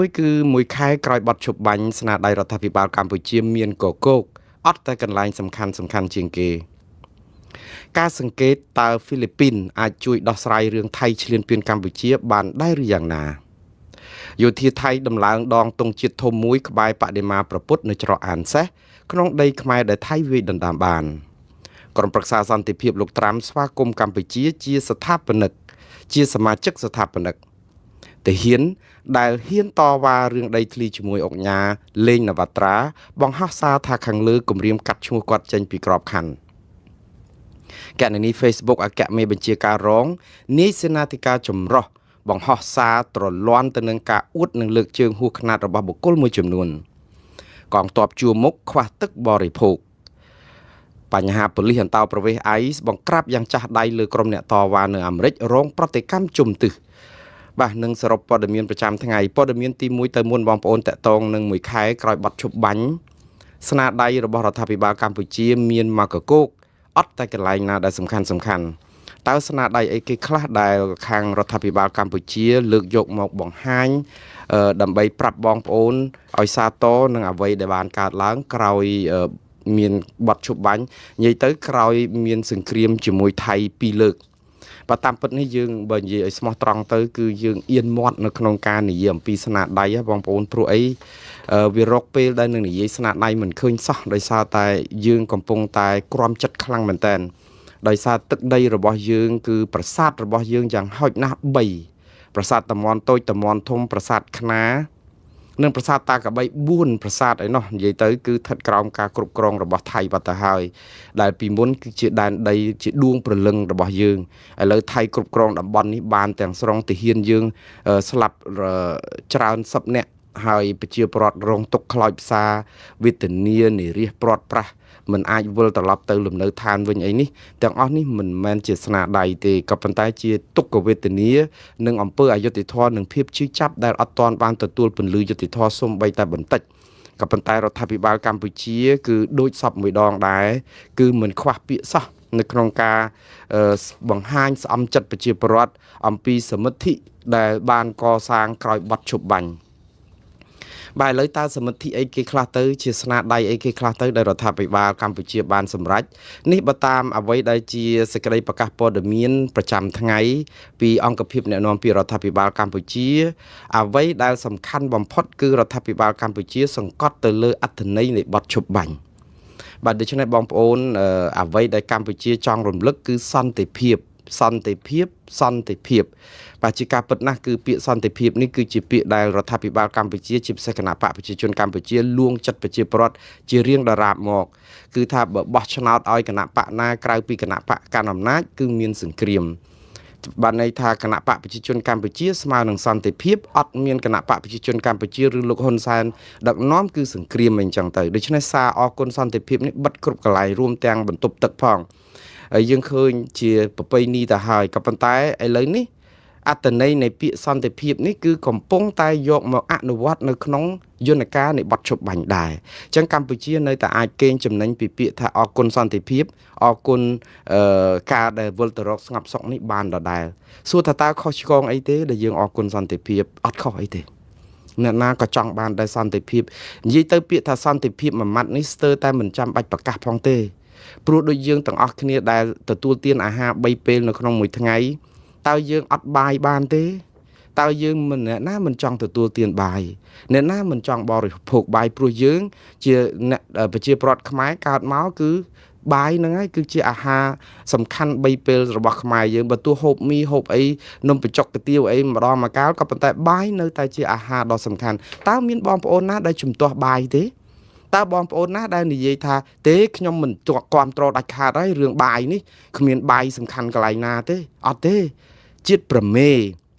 មួយគឺមួយខែក្រោយបទឈប់បាញ់ស្នាដៃរដ្ឋាភិបាលកម្ពុជាមានកកោកអត់តែកន្លែងសំខាន់សំខាន់ជាងគេការសង្កេតតើហ្វីលីពីនអាចជួយដោះស្រាយរឿងថៃឈ្លានពានកម្ពុជាបានដែរឬយ៉ាងណាយោធាថៃដំឡើងដងទង់ជាតិធំមួយក្បែរបដិមាប្រពុតនៅច្រកអានសេះក្នុងដីខ្មែរដែលថៃវាយដណ្ដើមបានក្រុមប្រឹក្សាសន្តិភាពលោកត្រាំស្វាគមន៍កម្ពុជាជាស្ថាបនិកជាសមាជិកស្ថាបនិកទាហានដែលហ៊ានតវ៉ារឿងដីធ្លីជាមួយអុកញ៉ាលេងនវត្រាបង្ហោះសារថាខាងលើគម្រាមកាត់ឈ្មោះគាត់ចេញពីក្របខ័ណ្ឌកណនី Facebook អគ្គមេបញ្ជាការរងនាយសេនាធិការចម្រុះបង្ហោះសារត្រលន់ទៅនឹងការអួតនិងលើកជើងហួសខ្នាតរបស់បុគ្គលមួយចំនួនកងទ័ពជួរមុខខ្វះទឹកបរិភោគបញ្ហាប៉ូលីសអន្តោប្រវេសន៍អៃសបង្ក្រាបយ៉ាងចាស់ដៃលើក្រុមអ្នកតវ៉ានៅអាមេរិករងប្រតិកម្មជុំទិសបាទនឹងសរុបព័ត៌មានប្រចាំថ្ងៃព័ត៌មានទី1ទៅមុនបងប្អូនតកតងនឹងមួយខែក្រោយបទឈប់បាញ់ស្នាដៃរបស់រដ្ឋាភិបាលកម្ពុជាមានមកកោកអត់តែកន្លែងណាដែលសំខាន់សំខាន់តើស្នាដៃអីគេខ្លះដែលខាងរដ្ឋាភិបាលកម្ពុជាលើកយកមកបង្ហាញដើម្បីប្រាប់បងប្អូនឲ្យសាទរនឹងអ្វីដែលបានកើតឡើងក្រោយមានបទឈប់បាញ់និយាយទៅក្រោយមានសង្គ្រាមជាមួយថៃពីរលើកបើតាមពិតនេះយើងបើនិយាយឲ្យស្មោះត្រង់ទៅគឺយើងអៀនមាត់នៅក្នុងការនិយាយអំពីស្នាដៃបងប្អូនព្រោះអីវារកពេលដែលនឹងនិយាយស្នាដៃមិនឃើញសោះដោយសារតែយើងកំពុងតែក្រំចិត្តខ្លាំងមែនតើដោយសារទឹកដីរបស់យើងគឺប្រាសាទរបស់យើងយ៉ាងហោចណាស់3ប្រាសាទតំមន់តូចតំមន់ធំប្រាសាទខ្នានិងប្រាសាទតាកបី4ប្រាសាទឯណោះនិយាយទៅគឺស្ថិតក្រោមការគ្រប់គ្រងរបស់ថៃបាត់ទៅហើយដែលពីមុនគឺជាដែនដីជាដួងព្រលឹងរបស់យើងឥឡូវថៃគ្រប់គ្រងតំបន់នេះបានទាំងស្រុងទាហានយើងស្លាប់ច្រើនសិបនាក់ហើយប្រជាពលរដ្ឋរងទុក្ខខ្លោចផ្សាវេទនានិរាសព្រាត់ប្រាសមិនអាចវិលត្រឡប់ទៅលំនៅឋានវិញអីនេះទាំងអស់នេះមិនមែនជាស្នាដៃទេក៏ប៉ុន្តែជាទុក្ខវេទនានិងអំពើអយុត្តិធម៌និងភាពឈឺចាប់ដែលអត់ទាន់បានទទួលពន្លឺយុត្តិធម៌សូម្បីតែបន្តិចក៏ប៉ុន្តែរដ្ឋាភិបាលកម្ពុជាគឺដូចសពមួយដងដែរគឺមិនខ្វះពាក្យសោះនៅក្នុងការបង្ហាញស្អំចិត្តប្រជាពលរដ្ឋអំពីសមិទ្ធិដែលបានកសាងក្រោយបទឈប់បាញ់បាទឥឡូវតើសមិទ្ធិអីគេខ្លះទៅជាស្នាដៃអីគេខ្លះទៅដែលរដ្ឋាភិបាលកម្ពុជាបានសម្រេចនេះបើតាមអ្វីដែលជាសេចក្តីប្រកាសព័ត៌មានប្រចាំថ្ងៃពីអង្គភាពអ្នកនាំពាក្យរដ្ឋាភិបាលកម្ពុជាអ្វីដែលសំខាន់បំផុតគឺរដ្ឋាភិបាលកម្ពុជាសង្កត់ទៅលើអត្ថន័យនៃបទឈប់បាញ់បាទដូច្នេះបងប្អូនអ្វីដែលកម្ពុជាចង់រំលឹកគឺសន្តិភាពសន្តិភាពសន្តិភាពបាទជាការពិតណាស់គឺពាក្យសន្តិភាពនេះគឺជាពាក្យដែលរដ្ឋាភិបាលកម្ពុជាជាពិសេសគណៈបកប្រជាជនកម្ពុជាលួងចិត្តប្រជាពលរដ្ឋជារៀងដរាបមកគឺថាបើបោះឆ្នោតឲ្យគណៈបកណាក្រៅពីគណៈបកកាន់អំណាចគឺមានសង្គ្រាមបានន័យថាគណៈបកប្រជាជនកម្ពុជាស្មើនឹងសន្តិភាពអត់មានគណៈបកប្រជាជនកម្ពុជាឬលោកហ៊ុនសែនដឹកនាំគឺសង្គ្រាមអីចឹងទៅដូច្នេះសារអគុណសន្តិភាពនេះបិទគ្រប់កន្លែងរួមទាំងបន្ទប់ទឹកផងហើយយើងឃើញជាប្រពៃណីទៅហើយក៏ប៉ុន្តែឥឡូវនេះអត្ថន័យនៃពាក្យសន្តិភាពនេះគឺកំពុងតែយកមកអនុវត្តនៅក្នុងយន្តការនៃបទឈប់បាញ់ដែរអញ្ចឹងកម្ពុជានៅតែអាចកេងចំណេញពីពាក្យថាអរគុណសន្តិភាពអរគុណការដែលវិលទៅរកស្ងប់សុខនេះបានដដែលសួរថាតើខុសឆ្គងអីទេដែលយើងអរគុណសន្តិភាពអត់ខុសអីទេអ្នកណាក៏ចង់បានដែរសន្តិភាពនិយាយទៅពាក្យថាសន្តិភាពមួយម៉ាត់នេះស្ទើរតែមិនចាំបាច់ប្រកាសផងទេព្រោះដូចយើងទាំងអស់គ្នាដែលទទួលទានអាហារ3ពេលនៅក្នុងមួយថ្ងៃតើយើងអត់បាយបានទេតើយើងមិនអ្នកណាមិនចង់ទទួលទានបាយអ្នកណាមិនចង់បរិភោគបាយព្រោះយើងជាអ្នកប្រជាពលរដ្ឋខ្មែរកើតមកគឺបាយហ្នឹងហើយគឺជាអាហារសំខាន់3ពេលរបស់ខ្មែរយើងបើទោះហូបមីហូបអីនំបញ្ចុកកាទៀវអីម្ដងម្កាលក៏ប៉ុន្តែបាយនៅតែជាអាហារដ៏សំខាន់តើមានបងប្អូនណាដែលជំទាស់បាយទេតើបងប្អូនណាដែលនិយាយថាទេខ្ញុំមិនគាំទ្រដាច់ខាតហើយរឿងបាយនេះគ្មានបាយសំខាន់កន្លែងណាទេអត់ទេជាតិប្រមេ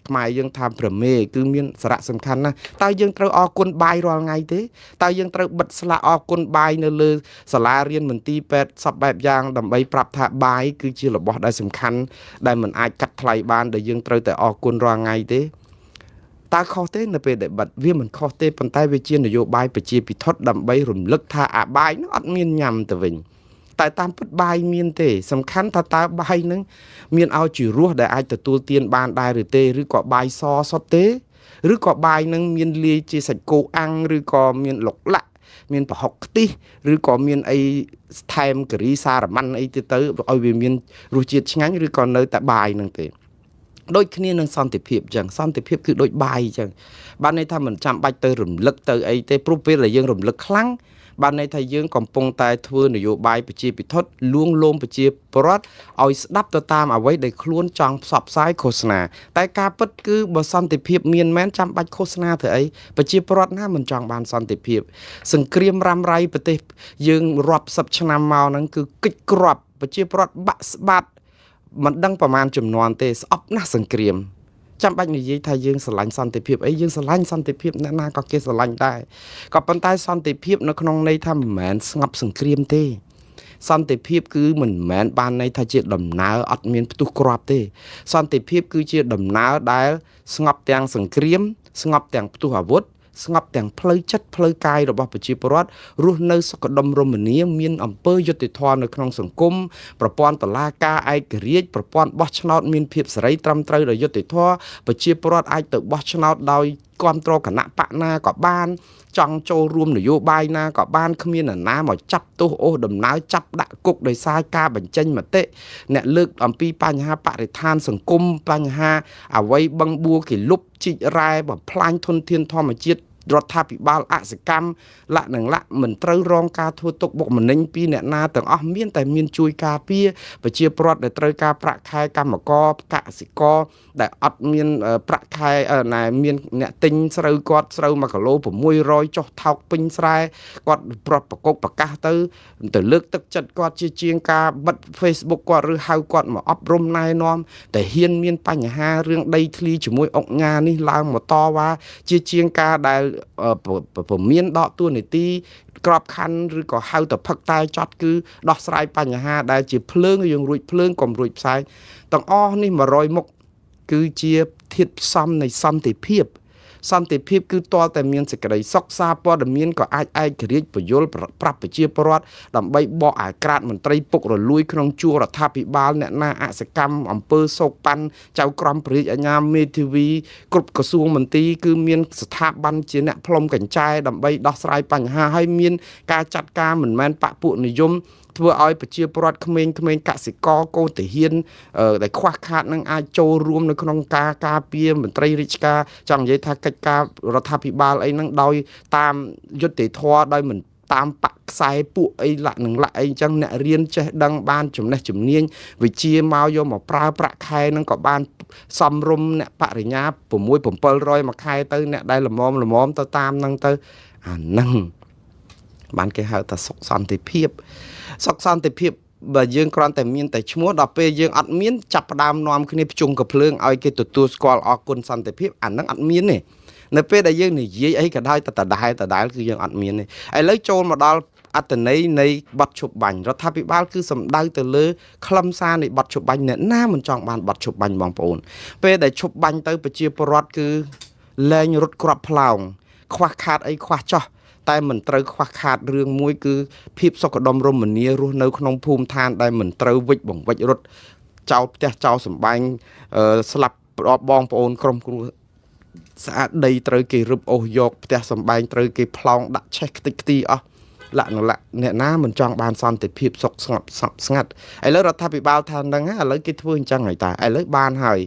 ខ្មែរយើងថាប្រមេគឺមានសារៈសំខាន់ណាស់តើយើងត្រូវអរគុណបាយរាល់ថ្ងៃទេតើយើងត្រូវបិទស្លាកអរគុណបាយនៅលើសាលារៀនមន្ទីរពេទ្យសពបែបយ៉ាងដើម្បីប្រាប់ថាបាយគឺជារបស់ដែលសំខាន់ដែលមិនអាចកាត់ថ្លៃបានដែលយើងត្រូវតែអរគុណរាល់ថ្ងៃទេតើខុសទេនៅពេលដែលបិទវាមិនខុសទេប៉ុន្តែវាជានយោបាយប្រជាពិធដើម្បីរំលឹកថាអាបាយនោះអត់មានញ៉ាំទៅវិញតែតាមពិតបាយមានទេសំខាន់ថាតើបាយនឹងមានឲ្យជារសដែលអាចទទួលទានបានដែរឬទេឬក៏បាយសសុទ្ធទេ ឬក៏បាយនឹងមានលាយជាសាច់គោអាំងឬក៏មានឡុកឡាក់មានប្រហុកខ្ទិះឬក៏មានអីថែមការីសារ៉ាម៉ាន់អីទៅទៅឲ្យវាមានរសជាតិឆ្ងាញ់ឬក៏នៅតែបាយនឹងទេដូចគ្នានឹងសន្តិភាពអញ្ចឹងសន្តិភាពគឺដូចបាយអញ្ចឹងបានន័យថាមិនចាំបាច់ទៅរំលឹកទៅអីទេព្រោះពេលដែលយើងរំលឹកខ្លាំងបានន័យថាយើងកំពុងតែធ្វើនយោបាយប្រជាពិធលួងលោមប្រជាពលរដ្ឋឲ្យស្ដាប់ទៅតាមអ្វីដែលខ្លួនចង់ផ្សព្វផ្សាយឃោសនាតែការពិតគឺបើសន្តិភាពមានមែនចាំបាច់ឃោសនាធ្វើអីប្រជាពលរដ្ឋណាមិនចង់បានសន្តិភាពសង្គ្រាមរ៉ាំរ៉ៃប្រទេសយើងរាប់សិបឆ្នាំមកហ្នឹងគឺកិច្ចក្របប្រជាពលរដ្ឋបាក់ស្បាត់មិនដឹងប្រមាណចំនួនទេស្អប់ណាស់សង្គ្រាមចាំបាច់និយាយថាយើងស្រឡាញ់សន្តិភាពអីយើងស្រឡាញ់សន្តិភាពអ្នកណាក៏គេស្រឡាញ់ដែរក៏ប៉ុន្តែសន្តិភាពនៅក្នុងន័យថាមិនមែនស្ងប់សង្គ្រាមទេសន្តិភាពគឺមិនមែនបានន័យថាជាដំណើរអត់មានផ្ទុះគ្រាប់ទេសន្តិភាពគឺជាដំណើរដែលស្ងប់ទាំងសង្គ្រាមស្ងប់ទាំងផ្ទុះអាវុធស្ងប់ទាំងផ្លូវចិត្តផ្លូវកាយរបស់ប្រជាពលរដ្ឋរស់នៅសុខដុមរមនាមានអំពើយុត្តិធម៌នៅក្នុងសង្គមប្រព័ន្ធតុលាការឯករាជ្យប្រព័ន្ធបោះឆ្នោតមានភាពសេរីត្រឹមត្រូវដោយយុត្តិធម៌ប្រជាពលរដ្ឋអាចទៅបោះឆ្នោតដោយគ្រប់គ្រងគណៈបកណាក៏បានចង់ចូលរួមនយោបាយណាក៏បានគ្មាននរណាមកចាប់ទោសអូសដំណើរចាប់ដាក់គុកដោយសារការបញ្ចេញមតិអ្នកលើកអំពីបញ្ហាបរិស្ថានសង្គមបញ្ហាអ្វីបឹងបួគេលុបជីករ៉ែបំផ្លាញធនធានធម្មជាតិរដ្ឋាភិបាលអសកម្មលក្ខនឹងលក្ខមិនត្រូវរងការធ្វើទុកបុកម្នេញពីអ្នកណាទាំងអស់មានតែមានជួយការពារប្រជាពលរដ្ឋដែលត្រូវការប្រាក់ខែកម្មករកសិករដែលអត់មានប្រាក់ខែណែមានអ្នកទិញស្រូវគាត់ស្រូវ1គីឡូ600ចុះថោកពេញស្រែគាត់ប្រត់ប្រកុកប្រកាសទៅលើកទឹកចិត្តគាត់ជាជាងការបិទ Facebook គាត់ឬហៅគាត់មកអប់រំណែនាំតែហ៊ានមានបញ្ហារឿងដីធ្លីជាមួយអុកញ៉ានេះឡើងមកតវ៉ាជាជាងការដែលពមៀនដកតួនាទីក្របខ័ណ្ឌឬក៏ហៅទៅផឹកតែចត់គឺដោះស្រាយបញ្ហាដែលជាភ្លើងយើងរួចភ្លើងកុំរួចផ្សែងទាំងអស់នេះ100មុខគឺជាធាតុផ្សំនៃសន្តិភាពសន្តិភាពគឺទាល់តែមានសេចក្តីសុខសារព័ត៌មានក៏អាចឯករាជ្យពយល់ប្រាប់ប្រជាពលរដ្ឋដើម្បីបកអាក្រាតមន្ត្រីពុករលួយក្នុងជួររដ្ឋាភិបាលអ្នកណាអសកម្មអំពើសោកប៉ាន់ចៅក្រមព្រះរាជអាជ្ញាមេធាវីគ្រប់ក្រសួងមន្ទីរគឺមានស្ថាប័នជាអ្នកផ្លុំកញ្ចែដើម្បីដោះស្រាយបញ្ហាហើយមានការចាត់ការមិនមែនបពពួកនិយមធ្វើឲ្យប្រជាពលរដ្ឋក្មេងៗកសិករកូនទាហានដែលខ្វះខាតនឹងអាចចូលរួមនៅក្នុងការការពារមន្ត្រីរាជការចង់និយាយថាកិច្ចការរដ្ឋាភិបាលអីហ្នឹងដោយតាមយុត្តិធម៌ដោយមិនតាមបាក់ខ្សែពួកអីលាក់នឹងលាក់អីអញ្ចឹងអ្នករៀនចេះដឹងបានចំណេះជំនាញវិជាមកយកមកប្រើប្រាក់ខែហ្នឹងក៏បានសំរុំអ្នកបរិញ្ញា6 700មួយខែទៅអ្នកដែលល្មមល្មមទៅតាមហ្នឹងទៅអាហ្នឹងបានគេហៅថាសុខសន្តិភាពសុខសន្តិភាពបើយើងគ្រាន់តែមានតែឈ្មោះដល់ពេលយើងអត់មានចាប់ផ្ដើមនាំគ្នាភ្ជុំកភ្លើងឲ្យគេទទួលស្គាល់អរគុណសន្តិភាពអាហ្នឹងអត់មានទេនៅពេលដែលយើងនិយាយអីក៏ដោយតែដដែលគឺយើងអត់មានទេឥឡូវចូលមកដល់អត្ថន័យនៃបទឈប់បាញ់រដ្ឋាភិបាលគឺសំដៅទៅលើខ្លឹមសារនៃបទឈប់បាញ់អ្នកណាមិនចង់បានបទឈប់បាញ់បងប្អូនពេលដែលឈប់បាញ់ទៅប្រជាពលរដ្ឋគឺលែងរត់គ្រាប់ផ្លោងខ្វះខាតអីខ្វះចោះតែមិនត្រូវខ្វះខាតរឿងមួយគឺភាពសុខដុមរមនារស់នៅក្នុងភូមិឋានដែលមិនត្រូវវិចបង្វិចរត់ចោលផ្ទះចោលសម្បែងស្លាប់បងប្អូនក្រុមគ្រួស្អាតដីត្រូវគេរឹបអូសយកផ្ទះសម្បែងត្រូវគេផ្លោងដាក់ឆេះខ្ទេចខ្ទីអស់លក្ខណៈអ្នកណាមិនចង់បានសន្តិភាពសុខស្ងប់ស្ងាត់ឥឡូវរដ្ឋាភិបាលថាហ្នឹងឥឡូវគេធ្វើអញ្ចឹងហើយតាឥឡូវបានហើយ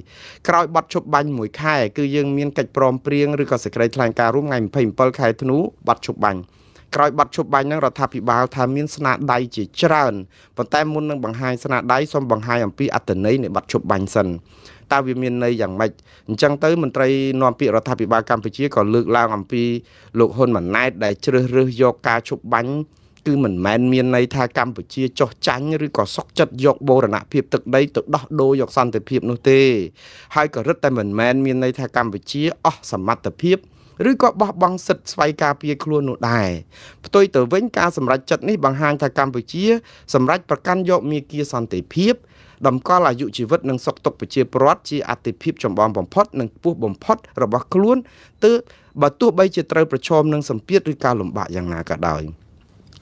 ក្រោយបទឈប់បាញ់មួយខែគឺយើងមានកិច្ចព្រមព្រៀងឬក៏សេចក្តីថ្លែងការណ៍រួមថ្ងៃ27ខែធ្នូបទឈប់បាញ់ក្រោយបទឈប់បាញ់ហ្នឹងរដ្ឋាភិបាលថាមានស្នាដៃជាច្រើនប៉ុន្តែមុននឹងបង្ហាញស្នាដៃសូមបង្ហាញអំពីអត្ថន័យនៃបទឈប់បាញ់សិនតើវាមានន័យយ៉ាងម៉េចអញ្ចឹងទៅមន្ត្រីនាំពាក្យរដ្ឋាភិបាលកម្ពុជាក៏លើកឡើងអំពីលោកហ៊ុនម៉ាណែតដែលជ្រើសរើសយកការឈប់បាញ់គឺមិនមែនមានន័យថាកម្ពុជាចុះចាញ់ឬក៏សុកចិត្តយកបូរណភាពទឹកដីទៅដោះដូរយកសន្តិភាពនោះទេហើយក៏រឹតតែមិនមែនមានន័យថាកម្ពុជាអស់សមត្ថភាពឬក៏បោះបង់សិទ្ធិស្វ័យការពារខ្លួននោះដែរផ្ទុយទៅវិញការសម្រេចចិត្តនេះបង្ហាញថាកម្ពុជាសម្រេចប្រកាន់យកមាគ៌ាសន្តិភាពតម្កល់អាយុជីវិតនិងសុខទុក្ខប្រជាពលរដ្ឋជាអតិភិបចម្បងបំផុតនិងខ្ពស់បំផុតរបស់ខ្លួនទើបបើទោះបីជាត្រូវប្រឈមនឹងសម្ពាធឬការលំបាកយ៉ាងណាក៏ដោយ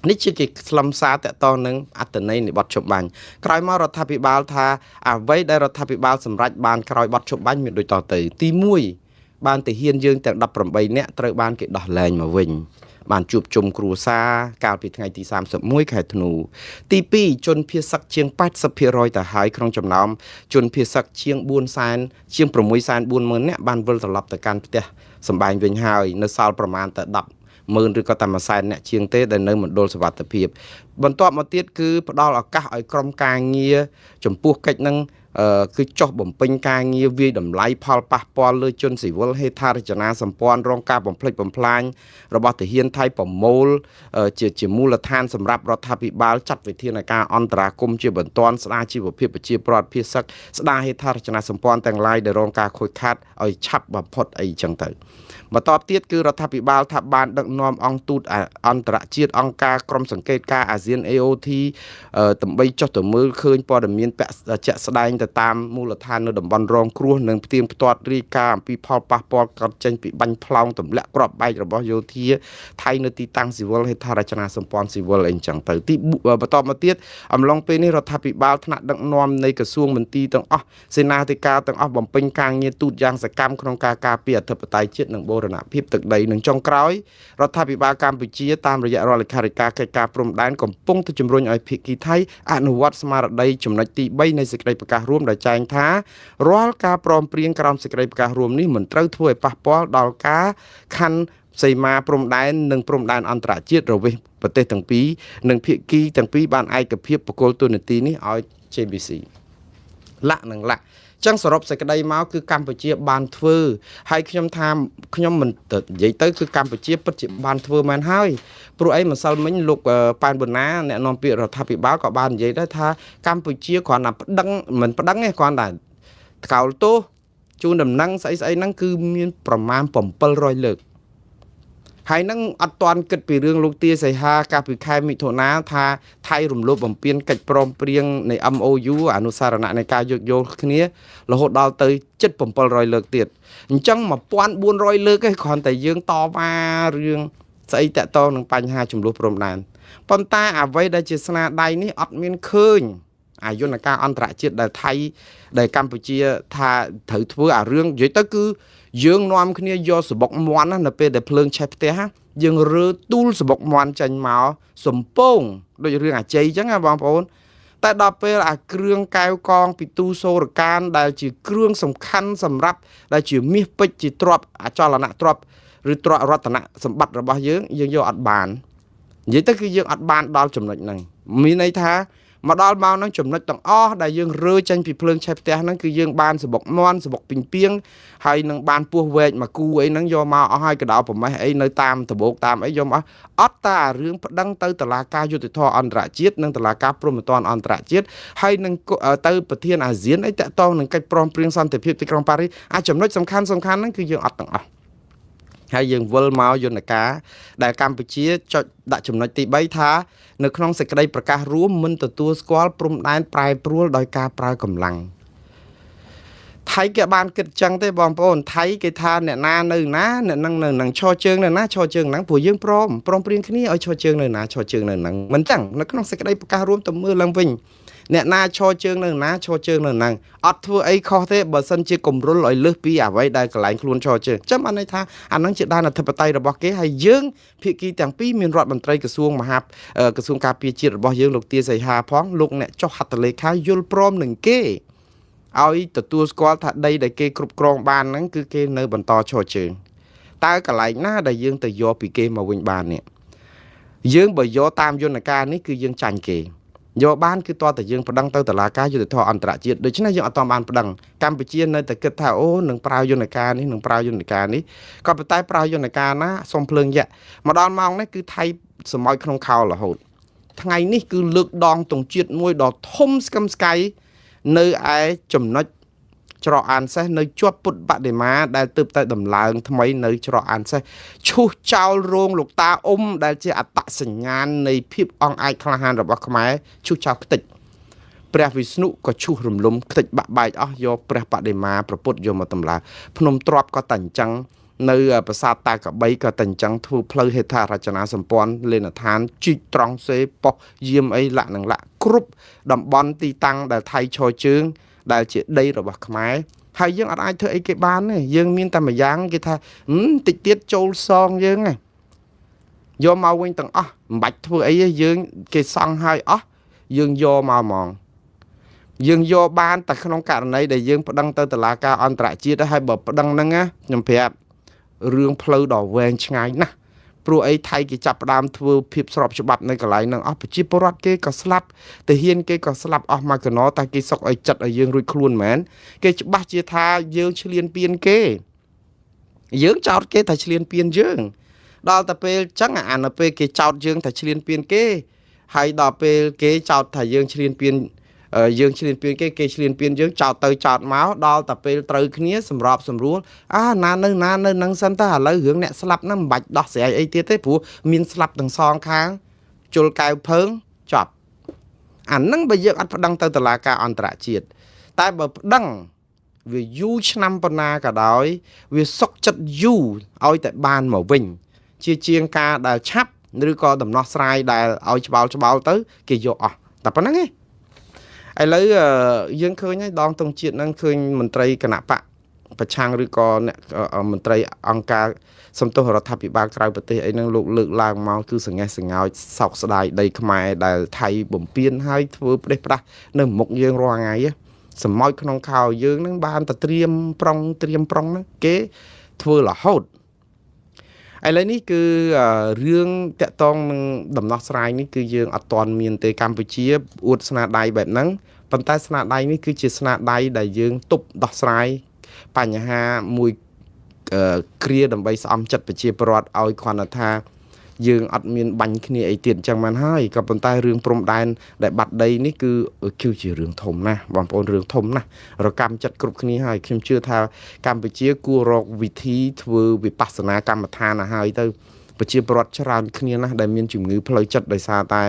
នេះជាគេខ្លឹមសារតកតនឹងអត្ថន័យនៃបទឈប់បាញ់ក្រោយមករដ្ឋាភិបាលថាអ្វីដែលរដ្ឋាភិបាលសម្រេចបានក្រោយបទឈប់បាញ់មានដូចតទៅទី1 បានទាហានយើងទាំង18នាក់ត្រូវបានគេដោះលែងមកវិញបានជួបជុំគ្រួសារកាលពីថ្ងៃទី31ខែធ្នូទី2ជនភៀសសឹកជាង 80% ទៅហើយក្នុងចំណោមជនភៀសសឹកជាង4សែនជាង 640,000 នាក់បានវិលត្រឡប់ទៅកាន់ផ្ទះសម្បែងវិញហើយនៅសល់ប្រមាណតែ10ម៉ឺនឬក៏តែ1សែនអ្នកជាងទេដែលនៅមណ្ឌលសុវត្ថិភាពបន្ទាប់មកទៀតគឺផ្ដល់ឱកាសឲ្យក្រុមការងារចំពោះកិច្ចនឹងគឺចុះបំពេញការងារវាយតម្លៃផលប៉ះពាល់លើជនស៊ីវិលហេដ្ឋារចនាសម្ព័ន្ធរងការបំផ្លិចបំផ្លាញរបស់ទាហានថៃប្រមូលជាមូលដ្ឋានសម្រាប់រដ្ឋាភិបាលចាត់វិធានការអន្តរាគមន៍ជាបន្ទាន់ស្ដារជីវភាពប្រជាពលរដ្ឋភៀសសឹកស្ដារហេដ្ឋារចនាសម្ព័ន្ធទាំងឡាយដែលរងការខូចខាតឲ្យឆាប់បំផុតអីចឹងទៅបន្ទាប់ទៀតគឺរដ្ឋាភិបាលថាបានដឹកនាំអង្គទូតអន្តរជាតិអង្គការក្រុមសង្កេតការអាស៊ាន AOT ដើម្បីចុះទៅមើលឃើញព័ត៌មានជាក់ស្ដែងទៅតាមមូលដ្ឋាននៅតំបន់រងគ្រោះនិងផ្ទៀងផ្ទាត់រាយការណ៍អំពីផលប៉ះពាល់កើតចេញពីបាញ់ផ្លោងទម្លាក់គ្រាប់បែករបស់យោធាថៃនៅទីតាំងស៊ីវិលហេដ្ឋារចនាសម្ព័ន្ធស៊ីវិលអីចឹងទៅទីបន្តមកទៀតអំឡុងពេលនេះរដ្ឋាភិបាលថ្នាក់ដឹកនាំនៃក្រសួងមន្ទីរទាំងអស់សេនាធិការទាំងអស់បំពេញការងារទូតយ៉ាងសកម្មក្នុងការការពារអធិបតេយ្យជាតិនិងបូរណភាពទឹកដីនិងចុងក្រោយរដ្ឋាភិបាលកម្ពុជាតាមរយៈរដ្ឋលេខាធិការកិច្ចការព្រំដែនកំពុងតែជំរុញឲ្យភាគីថៃអនុវត្តស្មារតីចំណុចទី3នៃសេចក្តីប្រកាសរួមដែលចែងថារាល់ការព្រមព្រៀងក្រោមសេចក្តីប្រកាសរួមនេះមិនត្រូវធ្វើឲ្យប៉ះពាល់ដល់ការខណ្ឌសីមាព្រំដែននិងព្រំដែនអន្តរជាតិរវាងប្រទេសទាំងពីរនិងភាគីទាំងពីរបានឯកភាពប្រគល់តួនាទីនេះឲ្យ JBC លាក់និងលាក់ចឹងសរុបសេចក្តីមកគឺកម្ពុជាបានធ្វើហើយខ្ញុំថាខ្ញុំមិននិយាយទៅគឺកម្ពុជាពិតជាបានធ្វើមែនហើយព្រោះអីម្សិលមិញលោកប៉ែនបូណាអ្នកនាំពាក្យរដ្ឋាភិបាលក៏បាននិយាយដែរថាកម្ពុជាគ្រាន់តែប្តឹងមិនប្តឹងទេគ្រាន់តែថ្កោលទោសជូនដំណឹងស្អីស្អីហ្នឹងគឺមានប្រមាណ700លើកហើយនឹងអត់ទាន់គិតពីរឿងលោកទាសីហាកាលពីខែមិថុនាថាថៃរំលោភបំពានកិច្ចព្រមព្រៀងនៃ MOU អនុសារណៈនៃការយោគយល់គ្នារហូតដល់ទៅជិត700លើកទៀតអញ្ចឹង1400លើកឯងគ្រាន់តែយើងតវ៉ារឿងស្អីតាក់ទងនឹងបញ្ហាចំនួនព្រំដែនប៉ុន្តែអ្វីដែលជាស្នាដៃនេះអត់មានឃើញអាយន្តការអន្តរជាតិដែលថៃដែលកម្ពុជាថាត្រូវធ្វើអារឿងនិយាយទៅគឺយើងនាំគ្នាយកសបុកមន់ណានៅពេលដែលភ្លើងឆេះផ្ទះយើងរើទូលសបុកមន់ចេញមកសំពងដូចរឿងអាជ័យអញ្ចឹងណាបងប្អូនតែដល់ពេលអាគ្រឿងកែវកងពីទូសូរកានដែលជាគ្រឿងសំខាន់សម្រាប់ដែលជាមាសពេជ្រជាទ្រព្យអចលនៈទ្រព្យឬទ្រព្យរតនៈសម្បត្តិរបស់យើងយើងយកអត់បាននិយាយទៅគឺយើងអត់បានដល់ចំណុចហ្នឹងមានន័យថាមកដល់ម៉ោងហ្នឹងចំណុចទាំងអស់ដែលយើងរើចេញពីភ្លើងឆេះផ្ទះហ្នឹងគឺយើងបានសបុកមន់សបុកពីងពីងហើយនឹងបានពោះវែកមកគូអីហ្នឹងយកមកអស់ហើយកដោប្រមេះអីនៅតាមដបោកតាមអីយកមកអត់តារឿងប្តឹងទៅតុលាការយុត្តិធម៌អន្តរជាតិនិងតុលាការព្រហ្មទណ្ឌអន្តរជាតិហើយនឹងទៅប្រធានអាស៊ានអីតាក់ទងនឹងកិច្ចព្រមព្រៀងសន្តិភាពទីក្រុងប៉ារីសអាចំណុចសំខាន់សំខាន់ហ្នឹងគឺយើងអត់ទាំងអស់ហើយយើងវិលមកយន្តការដែលកម្ពុជាចុចដាក់ចំណុចទី3ថានៅក្នុងសេចក្តីប្រកាសរួមមិនទទួលស្គាល់ព្រំដែនប្រែប្រួលដោយការប្រើកម្លាំងថៃគេបានគិតចឹងទេបងប្អូនថៃគេថាអ្នកណានៅណាអ្នកនឹងនៅនឹងឈរជើងនៅណាឈរជើងហ្នឹងព្រោះយើងព្រមព្រៀងគ្នាឲ្យឈរជើងនៅណាឈរជើងនៅហ្នឹងមិនចឹងនៅក្នុងសេចក្តីប្រកាសរួមទៅមើលឡើងវិញអ្នកណាឈរជើងនៅណាឈរជើងនៅហ្នឹងអត់ធ្វើអីខុសទេបើសិនជាគំរុលឲ្យលើសពីអ្វីដែលកន្លែងខ្លួនឈរជើងចាំបានន័យថាអាហ្នឹងជាដែនអធិបតេយ្យរបស់គេហើយយើងភាគីទាំងពីរមានរដ្ឋមន្ត្រីក្រសួងមហាក្រសួងការពារជាតិរបស់យើងលោកទាសីហាផងលោកអ្នកចុះហត្ថលេខាយល់ព្រមនឹងគេឲ្យទទួលស្គាល់ថាដីដែលគេគ្រប់គ្រងបានហ្នឹងគឺគេនៅបន្តឈរជើងតើកន្លែងណាដែលយើងទៅយកពីគេមកវិញបាននេះយើងបើយកតាមយន្តការនេះគឺយើងចាញ់គេយកបានគឺតើតែយើងប្តឹងទៅតុលាការយុត្តិធម៌អន្តរជាតិដូច្នេះយើងអត់តបានប្តឹងកម្ពុជានៅតែគិតថាអូនឹងប្រើយន្តការនេះនឹងប្រើយន្តការនេះក៏ប៉ុន្តែប្រើយន្តការណាសុំភ្លើងយៈមកដល់ម៉ោងនេះគឺថៃសមោចក្នុងខោរហូតថ្ងៃនេះគឺលើកដងទង់ជាតិមួយដ៏ធំស្កឹមស្កៃនៅឯចំណុចច្រកអានសេះនៅជាប់ពុទ្ធបដិមាដែលទើបតែដំឡើងថ្មីនៅច្រកអានសេះឈូសចោលរោងលោកតាអ៊ុំដែលជាអត្តសញ្ញាណនៃភាពអង់អាចក្លាហានរបស់ខ្មែរឈូសចោលខ្ទេចព្រះវិស្ណុក៏ឈូសរំលំខ្ទេចបាក់បែកអស់យកព្រះបដិមាប្រពុតយកមកតម្លើងភ្នំទ្របក៏តែអញ្ចឹងនៅប្រាសាទតាកបីក៏តែអញ្ចឹងធ្វើផ្លូវហេដ្ឋារចនាសម្ព័ន្ធលេនដ្ឋានជីកត្រង់សេប៉ុស្យាមអីលាក់នឹងលាក់គ្រប់តំបន់ទីតាំងដែលថៃឈរជើងដែលជាដីរបស់ខ្មែរ ហើយយើងអត់អាចធ្វើអីគេបានទេយើងមានតែម្យ៉ាងគេថាតិចទៀតចូលសងយើងហ្នឹងយកមកវិញទាំងអស់មិនបាច់ធ្វើអីទេយើងគេសង់ឲ្យអស់យើងយកមកហ្មងយើងយកបានតែក្នុងករណីដែលយើងប្តឹងទៅតុលាការអន្តរជាតិហើយបើប្តឹងហ្នឹងណាខ្ញុំប្រាប់រឿងផ្លូវដ៏វែងឆ្ងាយណាស់ព្រោះអីថៃគេចាប់ផ្ដើមធ្វើភាពស្របច្បាប់នៅកន្លែងហ្នឹងអស់ប្រជាពលរដ្ឋគេក៏ស្លាប់ទាហានគេក៏ស្លាប់អស់មកកណោតែគេសុកឲ្យចិត្តឲ្យយើងរួចខ្លួនមែនគេច្បាស់ជាថាយើងឈ្លានពានគេយើងចោទគេថាឈ្លានពានយើងដល់តែពេលចឹងអានៅពេលគេចោទយើងថាឈ្លានពានគេហើយដល់ពេលគេចោទថាយើងឈ្លានពានយើងឈ្លានពានគេគេឈ្លានពានយើងចោទទៅចោទមកដល់តែពេលត្រូវគ្នាសម្របសម្រួលអាណានៅណានៅនឹងសិនតើឥឡូវរឿងអ្នកស្លាប់ហ្នឹងមិនបាច់ដោះស្រាយអីទៀតទេព្រោះមានស្លាប់ទាំងសងខាងជុលកែវភើងចប់អាហ្នឹងបើយើងអត់ប្តឹងទៅតុលាការអន្តរជាតិតែបើប្តឹងវាយូរឆ្នាំប៉ុណ្ណាក៏ដោយវាសុកចិត្តយូរឲ្យតែបានមកវិញជាជាងការដែលឆាប់ឬក៏ដំណោះស្រាយដែលឲ្យច្បោលច្បោលទៅគេយកអស់តែប៉ុណ្្នឹងឯងឥឡូវយើងឃើញហើយដងទង់ជាតិហ្នឹងឃើញមន្ត្រីគណៈបកប្រឆាំងឬក៏អ្នកមន្ត្រីអង្គការសំទោសរដ្ឋាភិបាលក្រៅប្រទេសអីហ្នឹងលោកលើកឡើងមកគឺសង្ហេះសង្ហោចសោកស្ដាយដីខ្មែរដែលថៃបំពេញហើយធ្វើផ្ដេសផ្ដាស់នៅមុខយើងរាល់ថ្ងៃសម្ោចក្នុងខោយើងហ្នឹងបានតែត្រៀមប្រុងត្រៀមប្រុងហ្នឹងគេធ្វើរហូតឥឡូវនេះគឺរឿងតាក់ទងនឹងដំណោះស្រាយនេះគឺយើងអត់ទាន់មានទេកម្ពុជាអួតស្នាដៃបែបហ្នឹងប៉ុន្តែស្នាដៃនេះគឺជាស្នាដៃដែលយើងទប់ដោះស្រាយបញ្ហាមួយគ្រាដើម្បីស្អំចិត្តប្រជាពលរដ្ឋឲ្យគ្រាន់តែថាយើងអត់មានបាញ់គ្នាអីទៀតអញ្ចឹងបានហើយក៏ប៉ុន្តែរឿងព្រំដែនដែលបាត់ដីនេះគឺជារឿងធំណាស់បងប្អូនរឿងធំណាស់រកម្មចិត្តគ្រប់គ្នាហើយខ្ញុំជឿថាកម្ពុជាគួររកវិធីធ្វើវិបស្សនាកម្មដ្ឋានឲ្យហើយទៅប្រជាពលរដ្ឋច្រើនគ្នាណាស់ដែលមានជំងឺផ្លូវចិត្តដោយសារតែ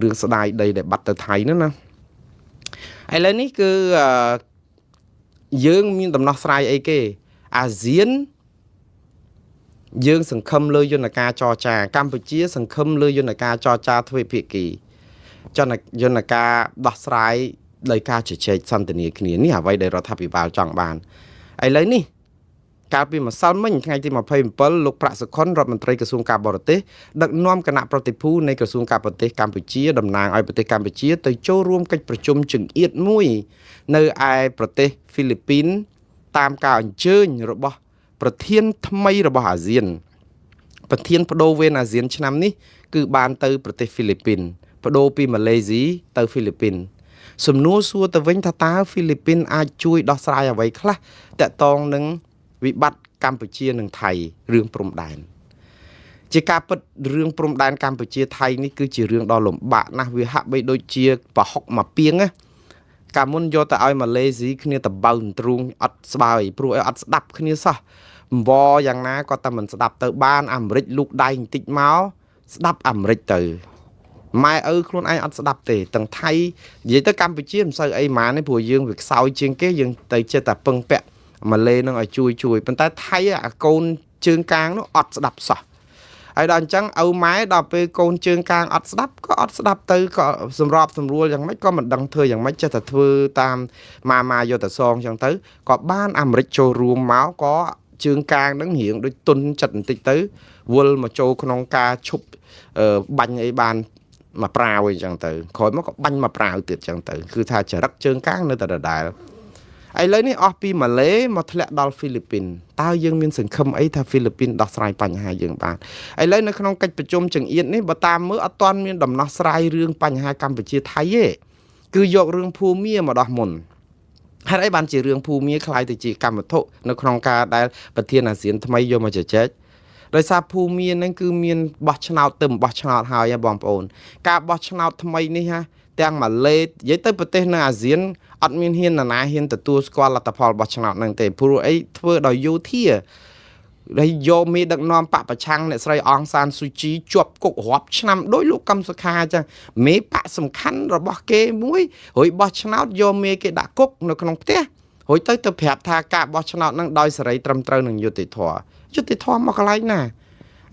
រឿងស្ដាយដីដែលបាត់ទៅថៃហ្នឹងណាឥឡូវនេះគឺយើងមានដំណោះស្រាយអីគេអាស៊ានយើងសង្ឃឹមលើយន្តការចរចាកម្ពុជាសង្ឃឹមលើយន្តការចរចាទ្វេភាគីយន្តការដោះស្រាយដោយការជជែកសន្ទនាគ្នានេះអ្វីដែលរដ្ឋាភិបាលចង់បានឥឡូវនេះកាលពីម្សិលមិញថ្ងៃទី27លោកប្រាក់សុខុនរដ្ឋមន្ត្រីក្រសួងការបរទេសដឹកនាំគណៈប្រតិភូនៃក្រសួងការបរទេសកម្ពុជាតំណាងឲ្យប្រទេសកម្ពុជាទៅចូលរួមកិច្ចប្រជុំចង្អៀតមួយនៅឯប្រទេសហ្វីលីពីនតាមការអញ្ជើញរបស់ប្រធានថ្មីរបស់អាស៊ានប្រធានបដូវវេនអាស៊ានឆ្នាំនេះគឺបានទៅប្រទេសហ្វីលីពីនបដូរពីម៉ាឡេស៊ីទៅហ្វីលីពីនសំណួរសួរទៅវិញថាតើហ្វីលីពីនអាចជួយដោះស្រាយអ្វីខ្លះតាក់ទងនឹងវិបត្តិកម្ពុជានិងថៃរឿងព្រំដែនជាការពិតរឿងព្រំដែនកម្ពុជាថៃនេះគឺជារឿងដ៏លំបាកណាស់វាហាក់បីដូចជាប្រហុកមកពីងណាកាលមុនយកទៅឲ្យម៉ាឡេស៊ីគ្នាតបៅទ្រូងអត់ស្បើយព្រោះឲ្យអត់ស្ដាប់គ្នាសោះអង្វរយ៉ាងណាក៏តែមិនស្ដាប់ទៅបានអាមេរិកលូកដៃបន្តិចមកស្ដាប់អាមេរិកទៅម៉ែឪខ្លួនឯងអត់ស្ដាប់ទេទាំងថៃនិយាយទៅកម្ពុជាមិនសូវអីម៉ានទេព្រោះយើងវាខ្សោយជាងគេយើងទៅចិត្តតែពឹងពាក់ម៉ាឡេនឹងឲ្យជួយប៉ុន្តែថៃអាកូនជើងកាងនោះអត់ស្ដាប់សោះហើយដល់អញ្ចឹងឪម៉ែដល់ពេលកូនជើងកាងអត់ស្ដាប់ក៏អត់ស្ដាប់ទៅក៏សម្របសម្រួលយ៉ាងម៉េចក៏មិនដឹងធ្វើយ៉ាងម៉េចចេះតែធ្វើតាមម៉ាម៉ាយកតែសងអញ្ចឹងទៅក៏បានអាមេរិកចូលរួមមកក៏ជើងកាងនឹងរៀងដូចទុនចិត្តបន្តិចទៅវិលមកចូលក្នុងការឈប់បាញ់អីបានមកប្រាវអីចឹងទៅក្រោយមកក៏បាញ់មកប្រាវទៀតចឹងទៅគឺថាចរិតជើងកាងនៅតែដដែលឥឡូវនេះអស់ពីម៉ាឡេមកធ្លាក់ដល់ហ្វីលីពីនតើយើងមានសង្ឃឹមអីថាហ្វីលីពីនដោះស្រាយបញ្ហាយើងបានឥឡូវនៅក្នុងកិច្ចប្រជុំចង្អៀតនេះបើតាមមើលអត់ទាន់មានដំណោះស្រាយរឿងបញ្ហាកម្ពុជាថៃទេគឺយករឿងភូមាមកដោះមុនហេតុអីបានជារឿងភូមាក្លាយទៅជាកម្មវត្ថុនៅក្នុងការដែលប្រធានអាស៊ានថ្មីយកមកជជែកដោយសារភូមាហ្នឹងគឺមានបោះឆ្នោតទៅបោះឆ្នោតហើយហ៎បងប្អូនការបោះឆ្នោតថ្មីនេះហ่ะទាំងម៉ាឡេនិយាយទៅប្រទេសនៅអាស៊ានអត់មានហ៊ាននរណាហ៊ានទទួលស្គាល់លទ្ធផលបោះឆ្នោតហ្នឹងទេព្រោះអីធ្វើដោយយោធាដែលយកមេដឹកនាំបកប្រឆាំងអ្នកស្រីអងសានស៊ូជីជាប់គុករាប់ឆ្នាំដោយលោកកឹមសុខាចឹងមេបកសំខាន់របស់គេមួយរួចបោះឆ្នោតយកមេគេដាក់គុកនៅក្នុងផ្ទះរួចទៅប្រាប់ថាការបោះឆ្នោតហ្នឹងដោយសេរីត្រឹមត្រូវនិងយុត្តិធម៌យុត្តិធម៌មកកន្លែងណា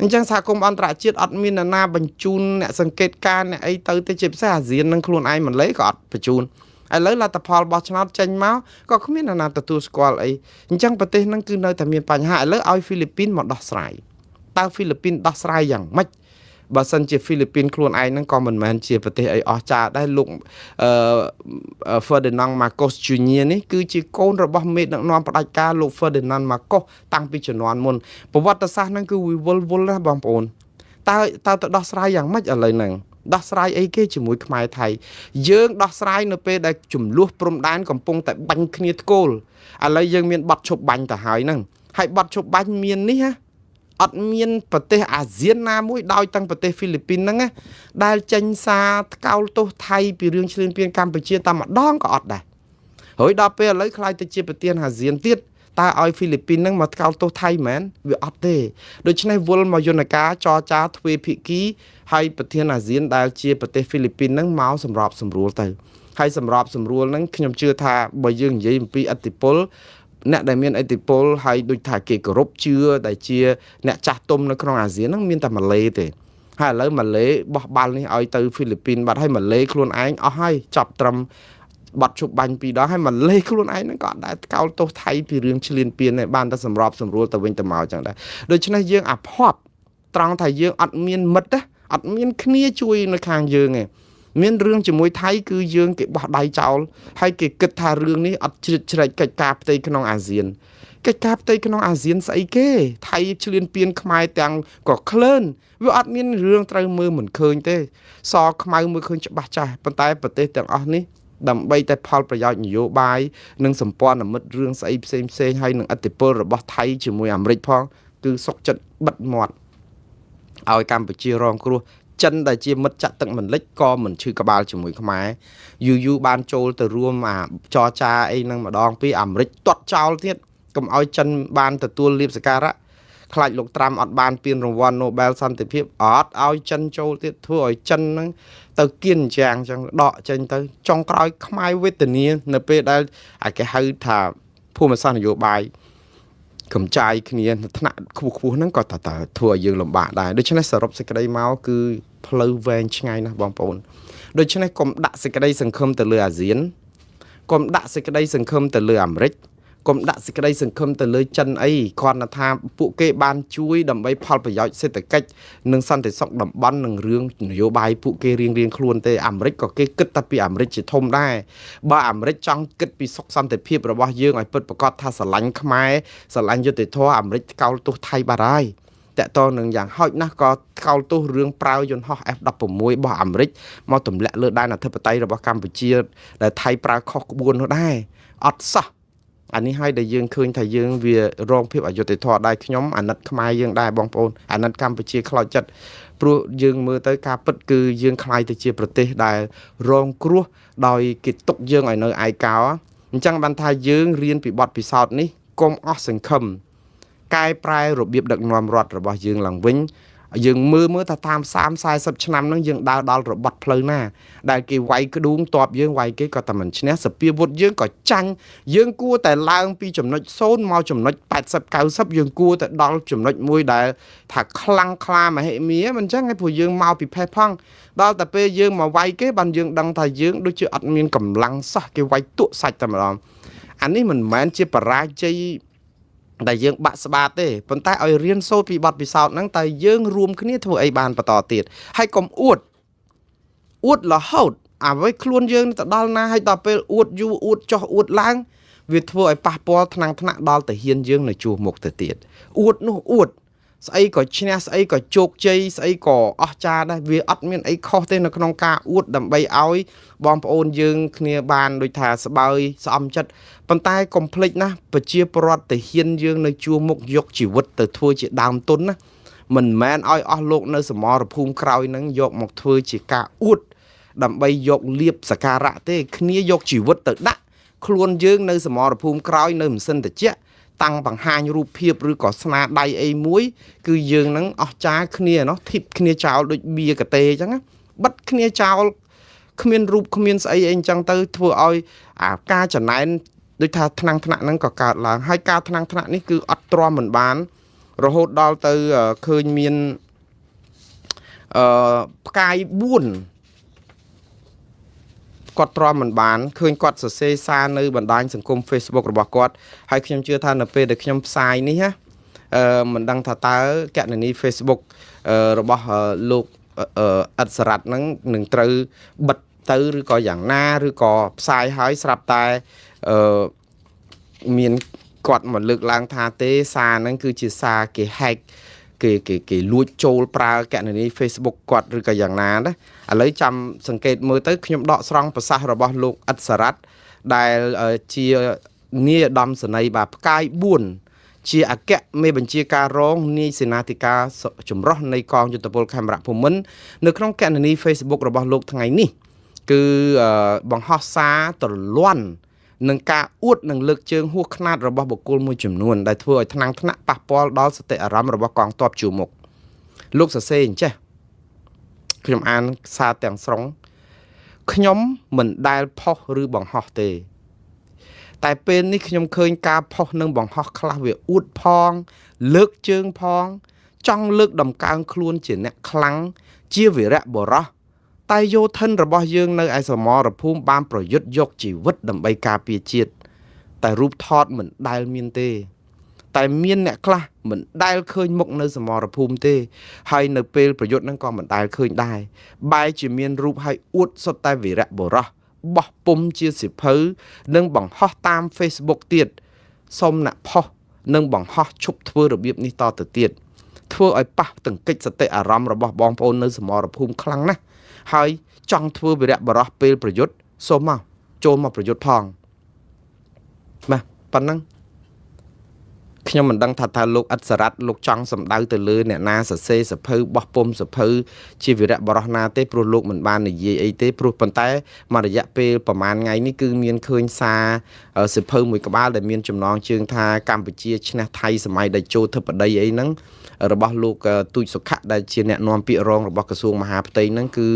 អញ្ចឹងសហគមន៍អន្តរជាតិអត់មាននរណាបញ្ជូនអ្នកសង្កេតការអ្នកអីទៅទេជាពិសេសអាស៊ាននឹងខ្លួនឯងមិនលេក៏អត់បញ្ជូន ឥឡូវលទ្ធផលបោះឆ្នោតចេញមកក៏គ្មាននរណាទទួលស្គាល់អីអញ្ចឹងប្រទេសហ្នឹងគឺនៅតែមានបញ្ហាឥឡូវឲ្យហ្វីលីពីនមកដោះស្រាយតើហ្វីលីពីនដោះស្រាយយ៉ាងម៉េចបើសិនជាហ្វីលីពីនខ្លួនឯងហ្នឹងក៏មិនមែនជាប្រទេសអីអស្ចារ្យដែរលោកអឺ Ferdinand Marcos Jr. នេះគឺជាកូនរបស់មេដឹកនាំផ្ដាច់ការលោក Ferdinand Marcos តាំងពីជំនាន់មុនប្រវត្តិសាស្ត្រហ្នឹងគឺវិវល់វល់ណាស់បងប្អូនតើតើទៅដោះស្រាយយ៉ាងម៉េចឥឡូវហ្នឹងដោះស្រាយអីគេជាមួយខ្មែរថៃយើងដោះស្រាយនៅពេលដែលចំនួនព្រំដែនកំពុងតែបាញ់គ្នាធ្គោលឥឡូវយើងមានប័ណ្ណឈប់បាញ់ទៅហើយហ្នឹងហើយប័ណ្ណឈប់បាញ់មាននេះណាអត់មានប្រទេសអាស៊ានណាមួយដោយទាំងប្រទេសហ្វីលីពីនហ្នឹងណាដែលចេញសារថ្កោលទោសថៃពីរឿងឈ្លានពានកម្ពុជាតែម្ដងក៏អត់ដែរហើយដល់ពេលឥឡូវក្លាយទៅជាប្រធានអាស៊ានទៀតតើឲ្យហ្វីលីពីនហ្នឹងមកថ្កោលទោសថៃមែនវាអត់ទេដូច្នេះវល់មកយន្តការចរចាទ្វេភាគីហើយប្រធានអាស៊ានដែលជាប្រទេសហ្វីលីពីនហ្នឹងមកសម្របសម្រួលទៅហើយសម្របសម្រួលហ្នឹងខ្ញុំជឿថាបើយើងនិយាយអំពីឥទ្ធិពលអ្នកដែលមានឥទ្ធិពលហើយដូចថាគេគោរពជឿដែលជាអ្នកចាស់ទុំនៅក្នុងអាស៊ានហ្នឹងមានតែម៉ាឡេទេហើយឥឡូវម៉ាឡេបោះបាល់នេះឲ្យទៅហ្វីលីពីនបាត់ហើយម៉ាឡេខ្លួនឯងអស់ហើយចាប់ត្រឹមបាត់ជប់បាញ់ពីរដងហើយម៉ាឡេខ្លួនឯងហ្នឹងក៏អត់ដែលថ្កោលទោសថៃពីរឿងឈ្លានពានដែរបានតែសម្របសម្រួលទៅវិញទៅមកចឹងដែរដូច្នេះយើងអាភ័ព្វត្រង់ថាយើងអត់មានមិត្តណាអត់មានគ្នាជួយនៅខាងយើងទេមានរឿងជាមួយថៃគឺយើងគេបោះដៃចោលហើយគេគិតថារឿងនេះអត់ជ្រៀតជ្រែកកិច្ចការផ្ទៃក្នុងអាស៊ានកិច្ចការផ្ទៃក្នុងអាស៊ានស្អីគេថៃឈ្លានពានខ្មែរទាំងក៏ក្លឿនវាអត់មានរឿងត្រូវមើលមិនឃើញទេសខ្មៅមើលឃើញច្បាស់ចាស់ប៉ុន្តែប្រទេសទាំងអស់នេះដើម្បីតែផលប្រយោជន៍នយោបាយនិងសម្ព័ន្ធមិត្តរឿងស្អីផ្សេងផ្សេងហើយនឹងឥទ្ធិពលរបស់ថៃជាមួយអាមេរិកផងគឺសុកចិត្តបិទមាត់ឲ្យកម្ពុជារងគ្រោះចិនដែលជាមិត្តចាក់ទឹកមិនលិចក៏មិនឈឺក្បាលជាមួយខ្មែរយូរយូរបានចូលទៅរួមអាចរចាអីនឹងម្ដងពីអាមេរិកទាត់ចោលទៀតកុំឲ្យចិនបានទទួលលាភសក្ការៈខ្លាចលោកត្រាំអត់បានពានរង្វាន់ Nobel សន្តិភាពអត់ឲ្យចិនចូលទៀតធ្វើឲ្យចិនហ្នឹងទៅគៀនជាងចឹងដកចេញទៅចុងក្រោយខ្មែរវេទនានៅពេលដែលអាគេហៅថាភូមិសាស្ត្រនយោបាយកំចាយគ្នានៅថ្នាក់ខ្ពស់ខ្ពស់ហ្នឹងក៏តើតើធ្វើឲ្យយើងលំបាកដែរដូច្នេះសរុបសេចក្តីមកគឺផ្លូវវែងឆ្ងាយណាស់បងប្អូនដូច្នេះកុំដាក់សេចក្តីសង្ឃឹមទៅលើអាស៊ានកុំដាក់សេចក្តីសង្ឃឹមទៅលើអាមេរិកកុំដាក់សេចក្តីសង្ឃឹមទៅលើចិនអីគ្រាន់តែថាពួកគេបានជួយដើម្បីផលប្រយោជន៍សេដ្ឋកិច្ចនិងសន្តិសុខតំបន់និងរឿងនយោបាយពួកគេរៀងៗខ្លួនទេអាមេរិកក៏គេគិតតែពីអាមេរិកជាធំដែរបើអាមេរិកចង់គិតពីសុខសន្តិភាពរបស់យើងឲ្យពិតប្រាកដថាស្រឡាញ់ខ្មែរស្រឡាញ់យុត្តិធម៌អាមេរិកថ្កោលទោសថៃបាត់ហើយតកតនឹងយ៉ាងហោចណាស់ក៏ថ្កោលទោសរឿងប្រើយន្តហោះ F16 របស់អាមេរិកមកទម្លាក់លើដែនអធិបតេយ្យរបស់កម្ពុជាដែលថៃប្រើខុសក្បួននោះដែរអត់សោះអានេះហើយដែលយើងឃើញថាយើងវារងភាពអយុត្តិធម៌ដែរខ្ញុំអាណិតខ្មែរយើងដែរបងប្អូនអាណិតកម្ពុជាខ្លោចចិត្តព្រោះយើងមើលទៅការពិតគឺយើងក្លាយទៅជាប្រទេសដែលរងគ្រោះដោយគេទុកយើងឲ្យនៅឯកោអញ្ចឹងបានថាយើងរៀនពីបទពិសោធន៍នេះកុំអស់សង្ឃឹមកែប្រែរបៀបដឹកនាំរដ្ឋរបស់យើងឡើងវិញយើងមើលមើលថាតាម30 40ឆ្នាំហ្នឹងយើងដើរដល់របត់ផ្លូវណាដែលគេវាយក្ដួងតបយើងវាយគេក៏តែមិនឈ្នះសភាវុធយើងក៏ចាញ់យើងគួរតែឡើងពីចំណុច0មកចំណុច80 90យើងគួរតែដល់ចំណុចមួយដែលថាខ្លាំងក្លាមហិមាមិនចឹងឯងព្រោះយើងមកពីផេះផងដល់តែពេលយើងមកវាយគេបានយើងដឹងថាយើងដូចជាអត់មានកម្លាំងសោះគេវាយទក់សាច់តែម្ដងអានេះមិនមែនជាបរាជ័យដែលយើងបាក់ស្បាតទេប៉ុន្តែឲ្យរៀនសូត្រពីបទពិសោធន៍ហ្នឹងតើយើងរួមគ្នាធ្វើអីបានបន្តទៀតហើយកុំអួតអួតរហូតអ្វីខ្លួនយើងទៅដល់ណាហើយដល់ពេលអួតយូរអួតចុះអួតឡើងវាធ្វើឲ្យប៉ះពាល់ថ្នាំងថ្នាក់ដល់តាហ៊ានយើងនៅជួរមុខទៅទៀតអួតនោះអួតស្អីក៏ឈ្នះស្អីក៏ជោគជ័យស្អីក៏អស្ចារ្យដែរវាអត់មានអីខុសទេនៅក្នុងការអួតដើម្បីឲ្យបងប្អូនយើងគ្នាបានដូចថាស្បើយស្អំចិត្តប៉ុន្តែកុំភ្លេចណាប្រជាពលរដ្ឋទាហានយើងនៅជួរមុខយកជីវិតទៅធ្វើជាដើមទុនណាមិនមែនឲ្យអស់លោកនៅសមរភូមិក្រោយហ្នឹងយកមកធ្វើជាការអួតដើម្បីយកលៀបសក្ការៈទេគ្នាយកជីវិតទៅដាក់ខ្លួនយើងនៅសមរភូមិក្រោយនៅម៉ាស៊ីនត្រជាក់តាំងបង្ហាញរូបភាពឬក៏ស្នាដៃអីមួយគឺយើងនឹងអស់ចាគ្នាណោះធីបគ្នាចោលដូចបៀកាតេអញ្ចឹងណាបិទគ្នាចោលគ្មានរូបគ្មានស្អីអីអញ្ចឹងទៅធ្វើឲ្យអាការចំណែនដូចថាថ្នាំងថ្នាក់ហ្នឹងក៏កើតឡើងហើយការថ្នាំងថ្នាក់នេះគឺអត់ទ្រាំមិនបានរហូតដល់ទៅឃើញមានអឺផ្កាយ4 គាត់ទ្រាំមិនបានឃើញគាត់សរសេរសារនៅបណ្ដាញសង្គម Facebook របស់គាត់ហើយខ្ញុំជឿថានៅពេលដែលខ្ញុំផ្សាយនេះណាមិនដឹងថាតើកណនី Facebook របស់លោកអិតសារ៉ាត់ហ្នឹងនឹងត្រូវបិទទៅឬក៏យ៉ាងណាឬក៏ផ្សាយហើយស្រាប់តែអឺមានគាត់មកលើកឡើងថាទេសារហ្នឹងគឺជាសារគេ hack គេលួចចូលប្រើកណនី Facebook គាត់ឬក៏យ៉ាងណាណាឥឡូវចាំសង្កេតមើលទៅខ្ញុំដកស្រង់ប្រសាសន៍របស់លោកអិតសារ៉ាត់ដែលជានាយឧត្តមសេនីយ៍បាទផ្កាយ4ជាអគ្គមេបញ្ជាការរងនាយសេនាធិការចម្រុះនៃកងយុទ្ធពលខេមរៈភូមិន្ទនៅក្នុងកណនី Facebook របស់លោកថ្ងៃនេះគឺបង្ហោះសារត្រលន់នឹងការអួតនិងលើកជើងហួសខ្នាតរបស់បុគ្គលមួយចំនួនដែលធ្វើឲ្យថ្នាំងថ្នាក់ប៉ះពាល់ដល់សតិអារម្មណ៍របស់កងទ័ពជួរមុខលោកសរសេរអញ្ចេះខ្ញុំអានសារទាំងស្រុងខ្ញុំមិនដែលផុសឬបង្ហោះទេតែពេលនេះខ្ញុំឃើញការផុសនិងបង្ហោះខ្លះវាអួតផងលើកជើងផងចង់លើកដំកើងខ្លួនជាអ្នកខ្លាំងជាវីរៈបុរសតែយោធិនរបស់យើងនៅឯសមរភូមិបានប្រយុទ្ធយកជីវិតដើម្បីការពារជាតិតែរូបថតមិនដែលមានទេតែមានអ្នកខ្លះមិនដែលឃើញមុខនៅសមរភូមិទេហើយនៅពេលប្រយុទ្ធហ្នឹងក៏មិនដែលឃើញដែរបែរជាមានរូបឲ្យអួតសុទ្ធតែវីរៈបុរសបោះពុំជាសិភៅនិងបង្ហោះតាម Facebook ទៀតសូមអ្នកផុសនិងបង្ហោះឈប់ធ្វើរបៀបនេះតទៅទៀតធ្វើឲ្យប៉ះទង្គិចសតិអារម្មណ៍របស់បងប្អូននៅសមរភូមិខ្លាំងណាស់ហើយចង់ធ្វើវីរៈបុរសពេលប្រយុទ្ធសូមមកចូលមកប្រយុទ្ធផងបាទប៉ុណ្ណឹងខ្ញុំមិនដឹងថាតើលោកអិតសារ៉ាត់លោកចង់សម្ដៅទៅលើអ្នកណាសរសេរសភៅបោះពុំសភៅជាវីរៈបុរសណាទេព្រោះលោកមិនបាននិយាយអីទេព្រោះប៉ុន្តែមួយរយៈពេលប្រហែលថ្ងៃនេះគឺមានឃើញសារសភៅមួយក្បាលដែលមានចំណងជើងថាកម្ពុជាឈ្នះថៃសម័យតេជោធិបតីអីហ្នឹងរបស់លោកទូចសុខៈដែលជាអ្នកនាំពាក្យរងរបស់ក្រសួងមហាផ្ទៃហ្នឹងគឺ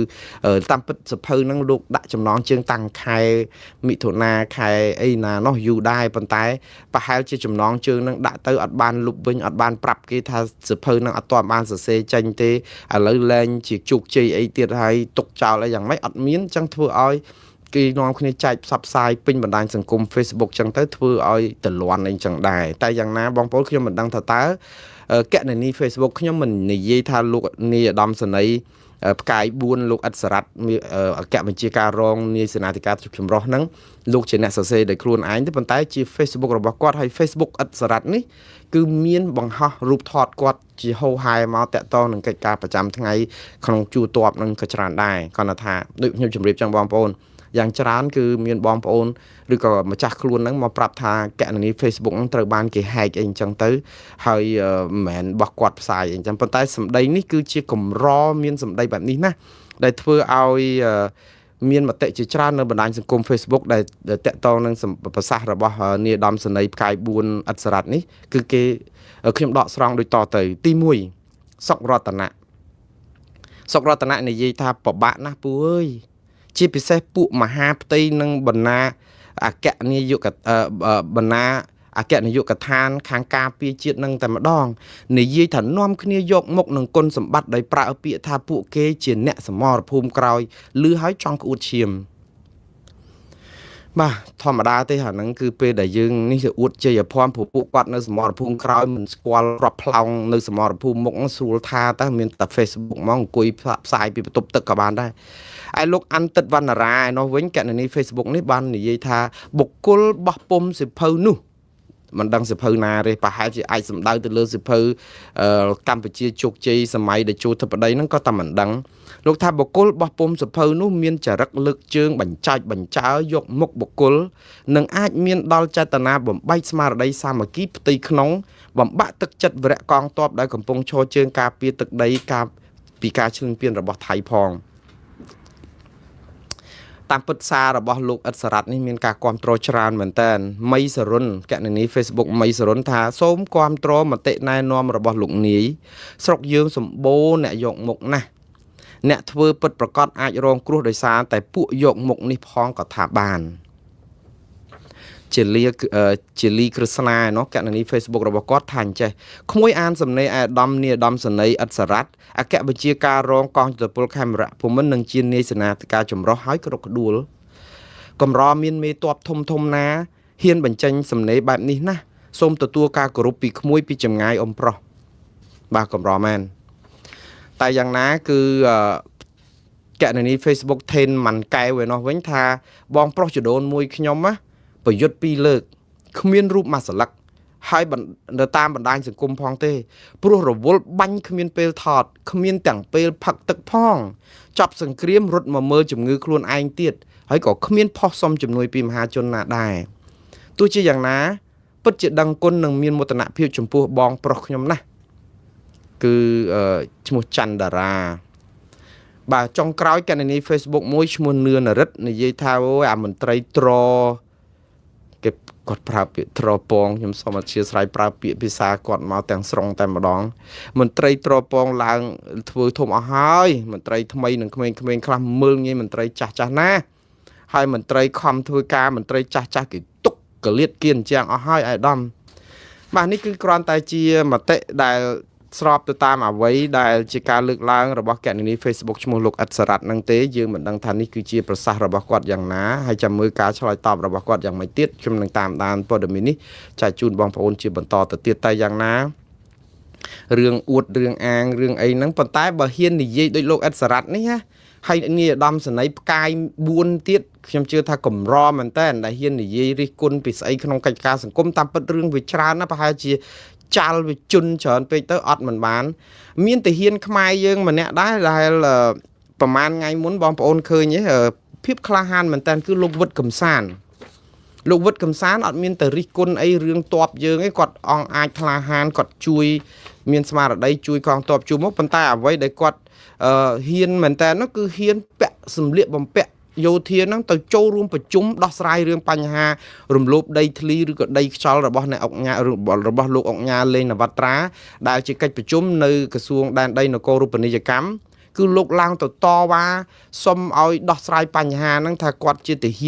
តាមពិតសភៅហ្នឹងលោកដាក់ចំណងជើងតាំងខែមិថុនាខែអីណានោះយូរដែរប៉ុន្តែប្រហែលជាចំណងជើងហ្នឹងដាក់ទៅអត់បានលុបវិញអត់បានប្រាប់គេថាសភៅហ្នឹងអត់ទាន់បានសរសេរចេញទេឥឡូវលែងជាជោគជ័យអីទៀតហើយទុកចោលអីយ៉ាងម៉េចអត់មានអញ្ចឹងធ្វើឲ្យគេនាំគ្នាចែកផ្សព្វផ្សាយពេញបណ្ដាញសង្គម Facebook ចឹងទៅធ្វើឲ្យតលន់អីចឹងដែរតែយ៉ាងណាបងប្អូនខ្ញុំមិនដឹងថាតើកណនី Facebook ខ្ញុំមិននិយាយថាលោកនាយឧត្តមសេនីយ៍ផ្កាយ4លោកអិតសារ៉ាត់អគ្គបញ្ជាការរងនាយសេនាធិការចម្រុះហ្នឹងលោកជាអ្នកសរសេរដោយខ្លួនឯងទេប៉ុន្តែជា Facebook របស់គាត់ហើយ Facebook អិតសារ៉ាត់នេះគឺមានបង្ហោះរូបថតគាត់ជាហោហែមកតាក់ទងនឹងកិច្ចការប្រចាំថ្ងៃក្នុងជួរទ័ពនឹងក៏ច្រើនដែរគាត់ថាដូចខ្ញុំជម្រាបចឹងបងប្អូនយ៉ាងច្រើនគឺមានបងប្អូនឬក៏ម្ចាស់ខ្លួនហ្នឹងមកប្រាប់ថាកណនី Facebook ហ្នឹងត្រូវបានគេ hack អីអញ្ចឹងទៅហើយមិនមែនរបស់គាត់ផ្សាយអីអញ្ចឹងប៉ុន្តែសម្ដីនេះគឺជាកម្រមានសម្ដីបែបនេះណាដែលធ្វើឲ្យមានមតិជាច្រើននៅបណ្ដាញសង្គម Facebook ដែលតាក់ទងនឹងប្រសាសន៍របស់នាយឧត្តមសេនីយ៍ផ្កាយ4អិតសារ៉ាត់នេះគឺគេខ្ញុំដកស្រង់ដូចតទៅទី1សុករតនៈសុករតនៈនិយាយថាពិបាកណាស់ពូអើយជាពិសេសពួកមហាផ្ទៃនិងបណ្ណាអគ្គនាយកបណ្ណាអគ្គនាយកដ្ឋានខាងការពារជាតិនឹងតែម្ដងនិយាយថានាំគ្នាយកមុខនឹងគុណសម្បត្តិដោយប្រើពាក្យថាពួកគេជាអ្នកសមរភូមិក្រោយឮហើយចង់ក្អួតឈាមបាទធម្មតាទេអាហ្នឹងគឺពេលដែលយើងនេះគឺអួតជ័យភ័ណ្ឌព្រោះពួកគាត់នៅសមរភូមិក្រោយមិនស្គាល់រាប់ផ្លោងនៅសមរភូមិមុខស្រួលថាតើមានតែ Facebook មកអង្គុយផ្សាយពីបន្ទប់ទឹកក៏បានដែរឯលោកអាន់តិតវណ្ណារាឯនោះវិញកណនី Facebook នេះបាននិយាយថាបុគ្គលបោះពុំសិភៅនោះមិនដឹងសិភៅណាទេប្រហែលជាអាចសំដៅទៅលើសិភៅកម្ពុជាជោគជ័យសម័យតេជោធិបតីហ្នឹងក៏តែមិនដឹងលោកថាបុគ្គលបោះពុំសិភៅនោះមានចរិតលើកជើងបញ្ចើចបញ្ចើយកមុខបុគ្គលនិងអាចមានដល់ចេតនាបំបែកស្មារតីសាមគ្គីផ្ទៃក្នុងបំបាក់ទឹកចិត្តវរៈកងទ័ពដែលកំពុងឈរជើងការពារទឹកដីការពីការឈ្លានពានរបស់ថៃផងតាមពិតសាររបស់លោកអិតសារ៉ាត់នេះមានការគាំទ្រច្រើនមែនតើមីសរុនកណនី Facebook មីសរុនថាសូមគាំទ្រមតិណែនាំរបស់លោកនាយស្រុកយើងសម្បូរអ្នកយកមុខណាស់អ្នកធ្វើពិតប្រកបអាចរងគ្រោះដោយសារតែពួកយកមុខនេះផងក៏ថាបានជាលីក្រស្នាឯណោះកណនី Facebook របស់គាត់ថាអញ្ចេះក្មួយអានសំណេរឯកឧត្តមនាយឧត្តមសេនីយ៍អិតសារ៉ាត់អគ្គបញ្ជាការរងកងយុទ្ធពលខេមរៈភូមិន្ទនិងជានាយសេនាធិការចម្រុះហើយគ្រប់ក្ដួល កម្រមានមេតបធំធំណាហ៊ានបញ្ចេញសំណេរបែបនេះណាស់សូមទទួលការគោរពពីក្មួយពីចម្ងាយអ៊ំប្រុសបាទកម្រមែនតែយ៉ាងណាគឺអឺកណនី Facebook ថេនម៉ាន់កែវឯនោះវិញថាបងប្រុសចដូនមួយខ្ញុំណាប្រយុទ្ធពីរលើកគ្មានរូបមួយសន្លឹកហើយនៅតាមបណ្ដាញសង្គមផងទេព្រោះរវល់បាញ់គ្មានពេលថតគ្មានទាំងពេលផឹកទឹកផងចប់សង្គ្រាមរត់មកមើលជំងឺខ្លួនឯងទៀតហើយក៏គ្មានផុសសុំជំនួយពីមហាជនណាដែរទោះជាយ៉ាងណាពិតជាដឹងគុណនិងមានមោទនភាពចំពោះបងប្រុសខ្ញុំណាស់គឺឈ្មោះច័ន្ទតារាបាទចុងក្រោយកណនី Facebook មួយឈ្មោះនឿនរិទ្ធនិយាយថាអូយអាមន្ត្រីត្រគេគាត់ប្រើពាក្យត្រពងខ្ញុំសូមអធិស្ឋានប្រើពាក្យភាសាគាត់មកទាំងស្រុងតែម្ដងមន្ត្រីត្រពងឡើងធ្វើធំអស់ហើយមន្ត្រីថ្មីនិងក្មេងៗខ្លះមើលងាយមន្ត្រីចាស់ចាស់ណាហើយមន្ត្រីខំធ្វើការមន្ត្រីចាស់ចាស់គេទុកកលៀតគៀនជាងអស់ហើយអាយដាមបាទនេះគឺគ្រាន់តែជាមតិដែលស្របទៅតាមអ្វីដែលជាការលើកឡើងរបស់កណនី Facebook ឈ្មោះលោកអិតសារ៉ាត់ហ្នឹងទេយើងមិនដឹងថានេះគឺជាប្រសាសន៍របស់គាត់យ៉ាងណាហើយចាំមើលការឆ្លើយតបរបស់គាត់យ៉ាងម៉េចទៀតខ្ញុំនឹងតាមដានព័ត៌មាននេះចែកជូនបងប្អូនជាបន្តទៅទៀតតែយ៉ាងណារឿងអួតរឿងអាងរឿងអីហ្នឹងប៉ុន្តែបើហ៊ាននិយាយដូចលោកអិតសារ៉ាត់នេះណាហើយនេះឧត្តមសេនីយ៍ផ្កាយ4ទៀតខ្ញុំជឿថាកម្រមែនតើដែលហ៊ាននិយាយរិះគន់ពីស្អីក្នុងកិច្ចការសង្គមតាមពិតរឿងវាច្រើនណាស់ប្រហែលជាចាល់វាជន់ច្រើនពេកទៅអត់មិនបាន មានទាហានខ្មែរយើងម្នាក់ដែរដែលប្រហែលថ្ងៃមុនបងប្អូនឃើញទេភាពក្លាហានមែនតើគឺលោកវិតកំសានលោកវិតកំសានអត់មានទៅរិះគន់អីរឿងតបយើងឯងគាត់អងអាចក្លាហានគាត់ជួយមានស្មារតីជួយកងទ័ពជួមកប៉ុន្តែអ្វីដែលគាត់ហ៊ានមែនតើនោះគឺហ៊ានពាក់សម្លៀកបំពាក់យោធាហ្នឹងទៅចូលរួមប្រជុំដោះស្រាយរឿងបញ្ហារំលោភដីធ្លីឬក៏ដីខ្យល់របស់អ្នកអុកញ៉ារបស់លោកអុកញ៉ាលេងនវត្រាដែលជាកិច្ចប្រជុំនៅក្រសួងដែនដីនគររូបនីយកម្មគឺលោកឡើងទៅតវ៉ាសុំឲ្យដោះស្រាយបញ្ហាហ្នឹងថាគាត់ជាទាហាន